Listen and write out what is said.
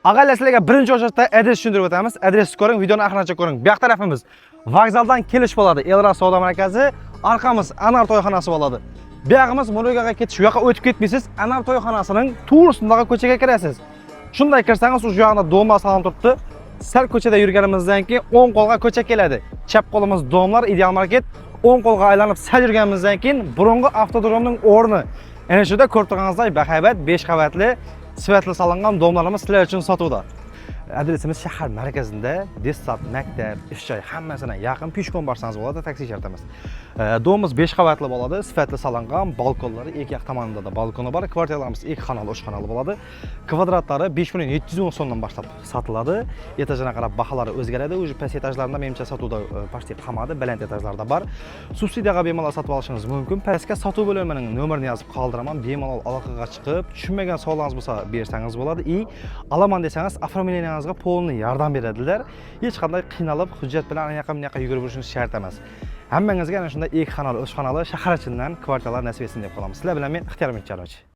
Ag'aylar, sizlarga birinchi ochishda adres tushuntirib o'tamiz. Adresni ko'ring, videoni oxirigacha ko'ring. Bu yoq tarafimiz vokzaldan kelish bo'ladi. Elra savdo markazi, orqamiz Anar to'yxonasi bo'ladi. Bu yog'imiz Mo'rigaga ketish, u yoqqa o'tib ketmaysiz. Anar to'yxonasining to'g'risidagi ko'chaga kirasiz. Shunday kirsangiz, u yog'ida domlar solinib turibdi. Sal ko'chada yurganimizdan keyin o'ng qo'lga ko'cha keladi. Chap qo'limiz domlar, Ideal Market. O'ng qo'lga aylanib sal yurganimizdan keyin burungi avtodromning o'rni. Ana shunda ko'rib turganingizdek bahaybat 5 qavatli sifatli solingan domlarimiz sizlar uchun sotuvda. Adresimiz shahar markazida, детсад, maktab, ish joyi hammasina yaqin, пешком borsangiz bo'ladi, taksi shart emas. Domimiz 5 qavatli bo'ladi, sifatli solingan, balkonlari ikki yoq tomonida da balkoni bor. Kvartiralarimiz 2 xonali, 3 xonali bo'ladi. Kvadratlari 5 700 ming so'mdan boshlab sotiladi. Etajına qarab baholari o'zgaradi. Уже past etajlarida menimcha sotuvda почти qolmadi, baland etajlarda bor. Subsidiyaga bemalol sotib olishingiz mumkin. Pastga sotuv bo'limining nomerini yozib qoldiraman. Bemalol aloqaga chiqib, tushunmagan savollaringiz bo'lsa bersangiz bo'ladi. И olaman desangiz, оформление ngizga полный yordam beradilar. Hech qanday qiynalib, hujjat bilan ana yoqqa bu yoqqa yugurib yurishingiz shart emas. Hammangizga ana shunday 2 xonali, 3 xonali shahar ichidan kvartiralar nasib etsin deb qolamiz. Sizlar bilan men Ixtiyor Mitjarovich.